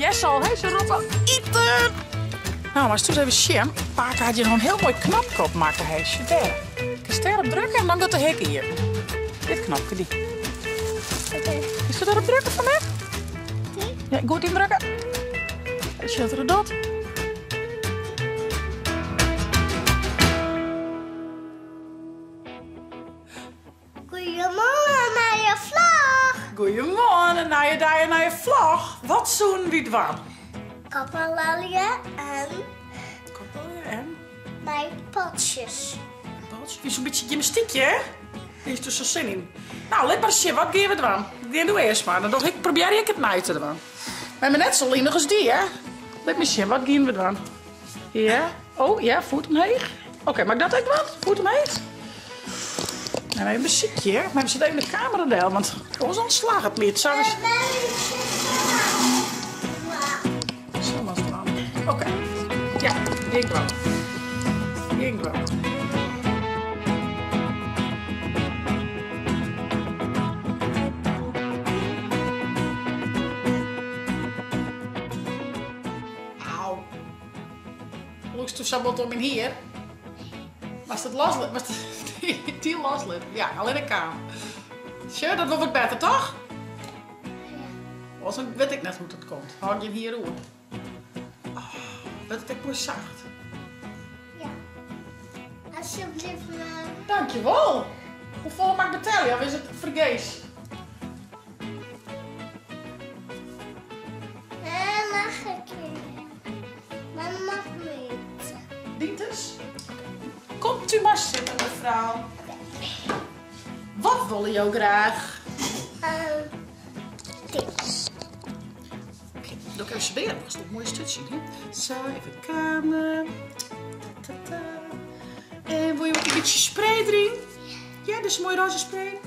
hearst al, hè, se roppe iten! Nou, mar stoes even sjen. Pake hat hjir noch in hiel moai knopke op makke, hè. Sjoch dêr. Kinst dêrop drukke en dan giet de hik iepen. Dit knopke, dy. Kinst dêrop drukke foar my? Ja, goed yndrukke. Sjoch er it docht. Goeiemoarn, nije vlog! Goeiemoarn, in nije dei, in nije vlog. Wat soenen wy dwaan? Koppelje en... Koppelje en? Mei potsjes. Potsjes? Wie zo'n bytsje gymnastykje, hè? Dêr hast sa sin yn. Nou, lit mar sjen, wat gean we dwaan? Gean do earst mar, dan doch ik, probearje ik it nei te dwaan. Mar ik bin net sa linich as dy, hè? Lit my sjen, wat gean we dwaan? Ja, oh ja, foet omheech. Oké, mei ik dat ek dwaan? Foet omheech? Nou, even besykje, hè. Maar we zetten even de camera del, want oars dan slagget it niet. Sa is... Sa moat it dwaan. Oké. Ja, gean dwaan. Gean dwaan. Au. Lûkst do sa bot oan myn hier? Moatst it loslitte? Moatst dy loslitte? Ja, allinne kaam. Sjoch, dat wol wat better, toch? Oars dan wit ik net hoe't it komt. Hâld gjin hier oer. Oh, wurdt it ek moai sacht? Ja. Alsjeblieft, mem. Dankjewol. Hoefolle moat ik betelje of is it fergees? Nee, mag ik niet. Maar mag niet. Dienters? Komt u maar zitten, mevrouw. Wat wolle jo graach? Dit. Oké, doe ik even serveren. Dat is een mooi stukje. Hè? Zo, even kamer. Ta, ta, ta. En wil je ook een beetje spray erin? Ja, dit is een mooie roze spray.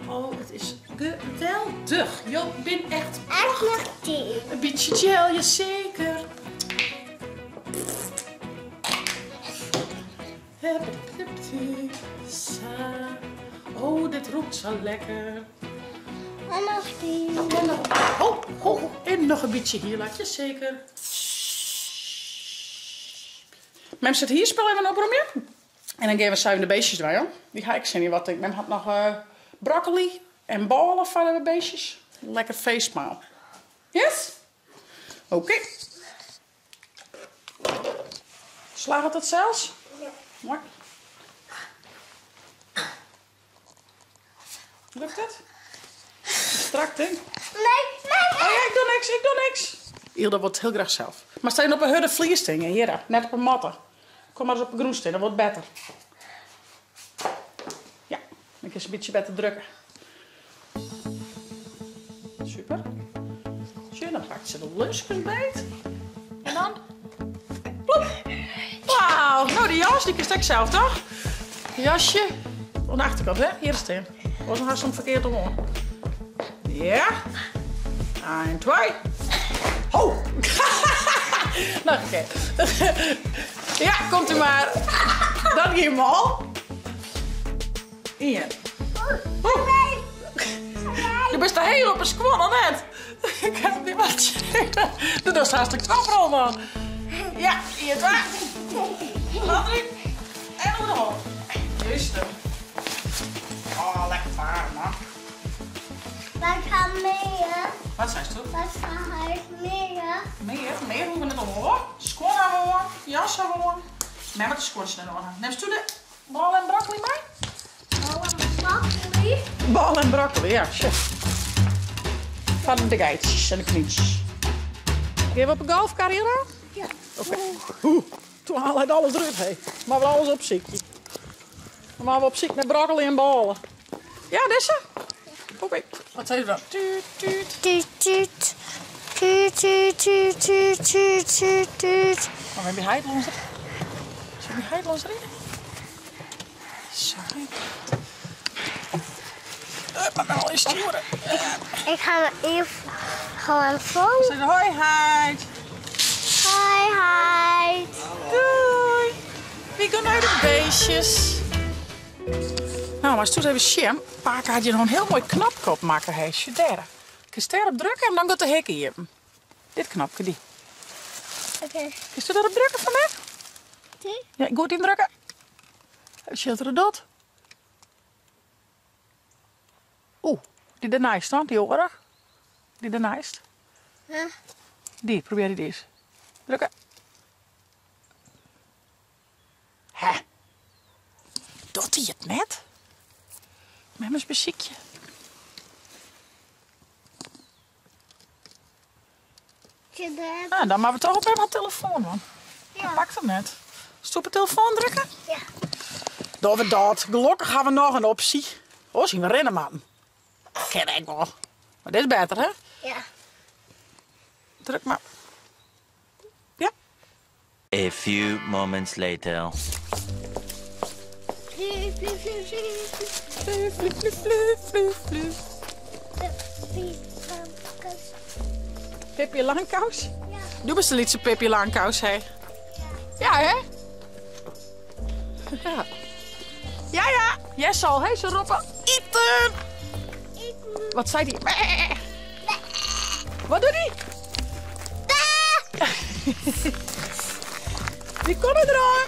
Oh, het is geweldig. Jo bent echt prachtig. Een beetje gel, jazeker. Oh, dit rûkt sa lekker. En noch die. En noch, oh, oh, en noch in bytsje hier, laat je zeker. Mem set hier spul even opromje. En dan gean we sa even de beestjes dwaan, joh. Dy ha ik sin yn wat. Mem hat noch eh, broccoli en bôle foar de beestjes. Lekker feestmaal. Yes? Oké. Okay. Slagget dat sels? Ja. Moai. Lukt it? Strak ding. Nee, nee, Oh ja, ik doe niks, ik doe niks. Ylda wol it hiel graach sels. Mar stean op 'e hurde flier stean, hjir, net op 'e matte. Kom mar ris op 'e grûn stean, dat wurdt better. Ja, dan kinst in bytsje better drukke. Super. Sjoch, dan pakt se de luskes beet. En dan... Ploep. Wauw, nou die jas, die kinst ek sels, toch? Jasje. Oan de achterkant, hè? Hjir stean. Oars dan hast him ferkeard oan. Ja. Ein, twee. Ho! Noch in kear. Ja, komt u mar. Dat gie mâl. Ien. Do bist te heech op 'e skuon, of net? Ik ha it wat. Do dochst hast ek twa man. Ja, ien, twa. Noch drie. En oer de holle. Juist. Oh, lekker waarm, man. Wat ha mear? Wat seisto? Wat ha ik mear? Mear? Mear hoege we net oan, hoor. Skuon ha we oan, jas ha we oan. Mem moat de skuontsjes net oan ha. Nimsto de bôle en broccoli mei? Bôle en broccoli? Bôle en broccoli, ja. Sjoch. Foar de geitsjes en de knyntsjes. Gean we op 'e golfkar hjir ôf? Ja. Oké. Oeh, toen haalde hy alles derút, hé. Moatte we alles opsykje. Dan moatte we op syk nei broccoli en bôle. Ja, dizze? Oké. Wat sei je dan? Tuut, tuut. Tuut, tuut. Tuut, tuut, tuut, tuut, tuut, tuut, tuut. Oh, we hebben heit lâns Sil myn heit lâns ride? Sa. Maar nou is stjoeren. Ik ga even gewoon vol. Zeg hoi heit. Hoi heit. Doei. Wy gean nei de beestjes. Nou, mar stoes even sjen. Pake hat hjir noch in hiel moai knopke op makke, hè. Sjoch dêr. Kinst dêrop drukke en dan giet de hik iepen. Dit knopke, dy. Oké. Kinst do dêrop drukke foar my? Dy? Ja, goed yndrukke. Even sjen wat er docht. Oeh, dy derneist dan, dy oare. Dy derneist. Huh? Dy, probearje dy ris. Drukke. Hè? Docht hy it net? Mem ris besykje. Nou, dan moatte we toch op mem har telefoan, man. Ja. Hy pakt him net. Wolst op de telefoan drukke? Ja. Dogge we dat. Gelokkich ha we noch in opsje. Oars hiene we rinne moatten. Kin ek wol. Mar dit is better, hè? Ja. Druk mar. Ja. A few moments later. Flu, flu, flu, flu. Flu, flu, flu, flu, flu, flu. Pippi Langkous. Pippi Langkous? Ja. Do bist de lytse Pippi Langkous, hè? Ja, hè? Ja. Ja, ja. Jesse al, hè? Se roppe iten! Iten. Wat sei dy? Wat docht dy? Wy komme deroan.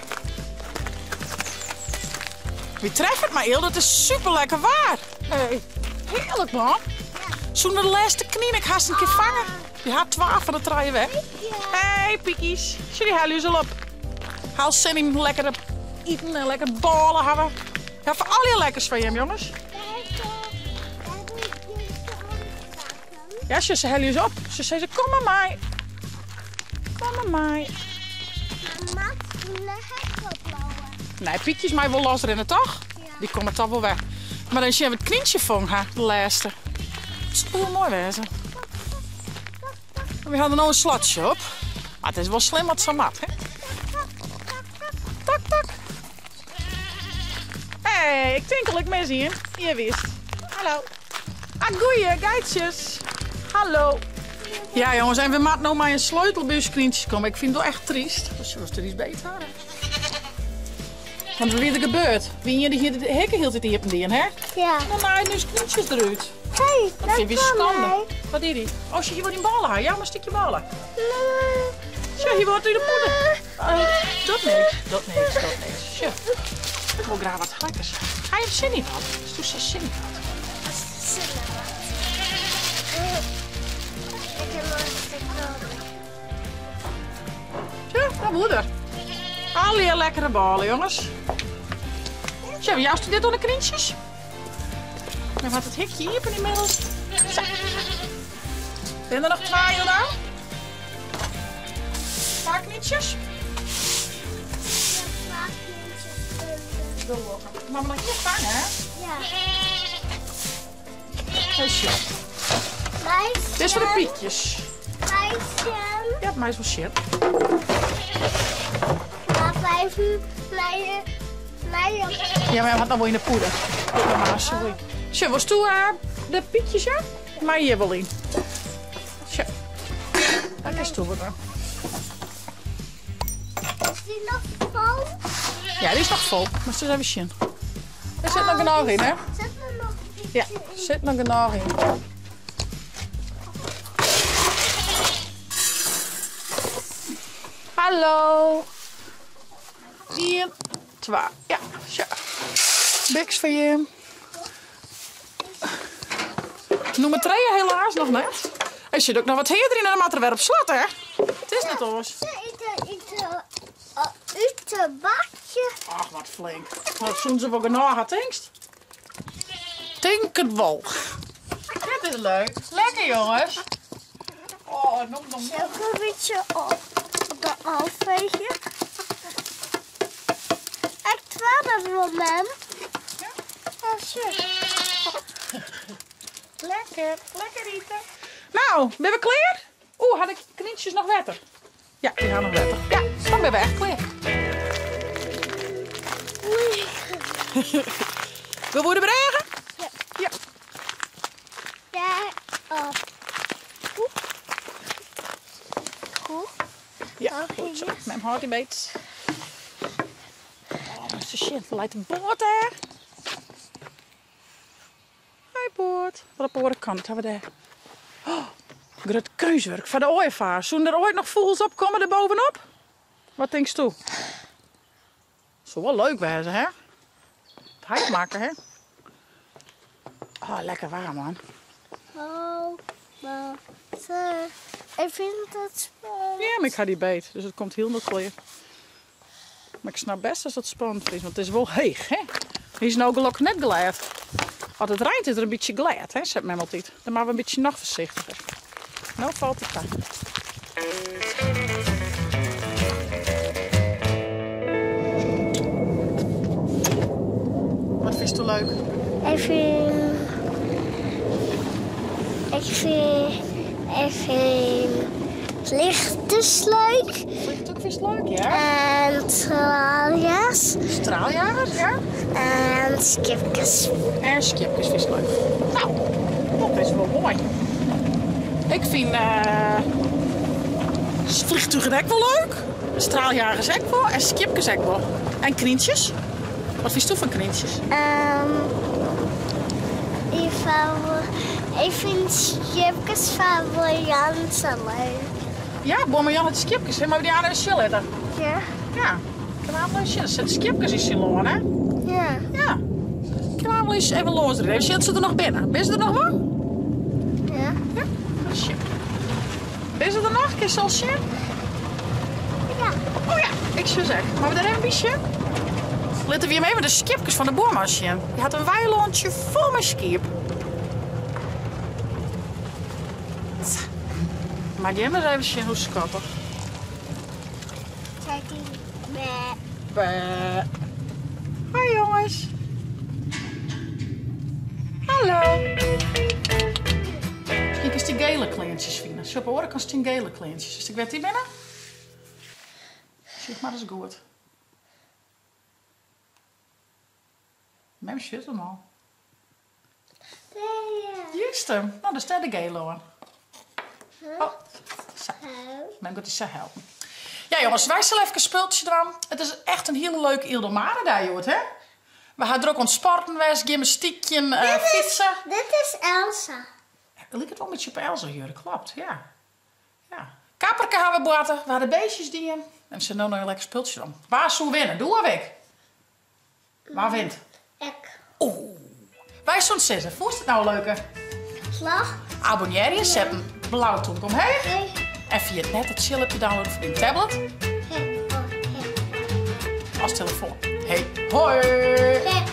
Wy treffe it mar, it is super lekker waar. Hey, hearlik man. Soene we de lêste knyn ek hast in kear fange? Wy ha twa fan de trije weg. Hey Piekies, sjoch dy helje ús al op. Ha al sin yn lekkere iten en lekker bôle hawwe. Ja, foar allegear lekkers foar jim jonges. Ja, sjoch, se helje ús op. Se sizze, kom mar mei. Kom mar mei. Mar moat de hek opbouwe. Nee, Piekjes mei wol losrinne, toch? Ja. Dy komme toch wol wer. Mar dan sjen we it knyntsje fong ha, de lêste. Dat soe hiel moai wêze. We ha der no in slotsje op. Mar it is wol slim wat sa moat, hè? Tak, tak. Hey, ik tink al ik mis ien. Hjir wiest. Hallo. Ah, goeie, geitsjes. Hallo. Ja, jongens, en we moatte no mei in sleutel by ús knyntsjes komme. Ik fyn it wol echt tryst. We soene der iets beter hawwe. Want wat wie der gebeurd? Wie ien dy hie de hikke hieltyd iepen dien, hè? Ja. Dan naaiden ús knyntsjes derút. Hey, Dat fyn ik kwam skande. hij. Wat die die? Oh, sjoch, hy wol dyn bôle ha. Jou mar in stikje bôle. Sjoch, hy wol it út de poeder. Oh, dat niks, dat niks, dat niks. Sjoch, ik wol graach wat lekkers. Ha je sin yn wat? Hast do sa sin yn wat? Zin in wat. Ik heb nog een stuk nodig. Sjoch, dat woe er. Allegear lekkere bôle, jonges. Sjoch, joust dit oan de knyntsjes? Dan moat it hikje iepen ynmiddels. Sa. Binne der noch twa, Jolda? Twa knyntsjes? Ja, twa knyntsjes. Gelokkich. Moatte we noch ien fange, hè? Ja. Hey, sjoch. Meisje. Dit is foar de piekjes. Meisje. Ja, it meist wol sjen. Maar vijf mij, mij op. Ja, mar hat noch wol yn de poeder. Sorry. Sjoch, wolst do de piekjes, ja? Mei hjir wol yn. Sjoch. Dat kinst do wol dwaan. Is die noch fol? Ja, dy is noch fol. Moatst ris even sjen. Der sit noch genôch yn, hè? Zit er noch iets Ja, in? sit noch genôch yn. Hallo. Ien, twa. Ja, sjoch. Biks foar jim. Nûmer trije helaas noch net. Der sit ek noch wat hea deryn en dan moat er wer op slot, hè? It is net oars. Ze eten uit de bakje. Ach, wat flink. Nou, soene se wol genôch ha, tinkst? Tink it wol. Dit is leuk. Lekker, jonges. Oh, nom, nom, nom. Ook een beetje op de afvegen. Echt waar dat moment. Ja? Ja, zeker. Lekker, lekker iten. Nou, binne we klear? Oeh, ha de knyntsjes noch wetter? Ja, dy ha noch wetter. Ja, dan binne we echt klear. We oer de brêge? Ja. Ja. Daar op. Goed. Goed. Ja, goed zo. Mem hâldt dy beet. Oh, moatst ris sjen, der leit in boat dêr. Hi boat. Wat op de oare kant ha we dêr. Oh, Grut keunstwurk foar de ooievaar. Soenen der oait noch fûgels op komme der bovenop? Wat tinksto? Soe wol leuk wêze, hè? It heit makke, hè? Oh, lekker waarm, man. Oh, ik fyn it spannend. Ja, mar ik ha dy beet, dus it komt hielendal klear. Mar ik snap best datst dat spannend fynst, want it is wol heech, hè? Hy is no gelokkich net glêd. As it reint is er in bytsje glêd, hè, seit mem altyd. Dan moatte we in bytsje noch foarsichtiger. No falt it ta. Wat fynsto leuk? Ik fyn. Ik fyn. Ik fyn vliegtuig leuk. Vliegtuig fynst leuk, ja? En straaljagers. Straaljagers, ja? En skipkes. En skipkes fynst leuk. Nou, dat is wol moai. Ik fyn uh, vliegtuigen ek wol leuk. Straaljagers ek wol. En skipkes ek wol. En knyntsjes. Wat fynsto fan knyntsjes? Um, ik, ik fyn skipkes fan Jan sa leuk. Ja, Bomme Jan hat skipkes. Hè? Moatte we dy aanst even sjen litte? Ja. Ja. Kinne we even sjen. Der sitte skipkes yn syn lân, hè? Ja. Ja. Kinne we wol eens even lâns Even sjen oft se der noch binne. Binne se der noch wol? Ja. Ja? Sjen. Binne se der noch? Kinst al sjen? Ja. Oh ja, ik sjoch se ek. Moatte we der even by sjen? Litte we him even de skipkes fan de buorman sjen. Hy hat in weilântsje fol mei skiep. Mar gean ris even sjen hoe skattich. Kijk die. Bê. Hoi jonges. Hallo. Miskien kinst dy gele kleantsjes fine. Sjoch, op de oare kant stean gele kleantsjes. Witst ek wêr't dy binne? Sjoch mar ris goed. Mem sjocht him al. Juist hem. Nou, dêr stean de gele oan. Oh, sa. Mem giet dy sa helpen. Ja jonges, wy sille efkes spultsje dwaan. It is echt in hiele leuke Yldomane-dei hjoed, hè? We ha drok oan it sporten west, gymnastykjen, fytsen. Dit is Elsa. It liket wol in bytsje op Elsa hjir, klopt, ja. Ja. Kapperke ha we boarte, we ha de beestjes dien. En we sille no noch in lekker spultsje dwaan. Wa soe winne, do of ik? Wa wint? Ik. Oeh. Wy soene sizze, fûnst it no in leuke Vlog? Abonnearje, set in blau toemke omheech. Hey. En ferjit net it Chill te downloaden foar dyn tablet. Hey, hoi. As telefoan. Hey, hoi! Hey.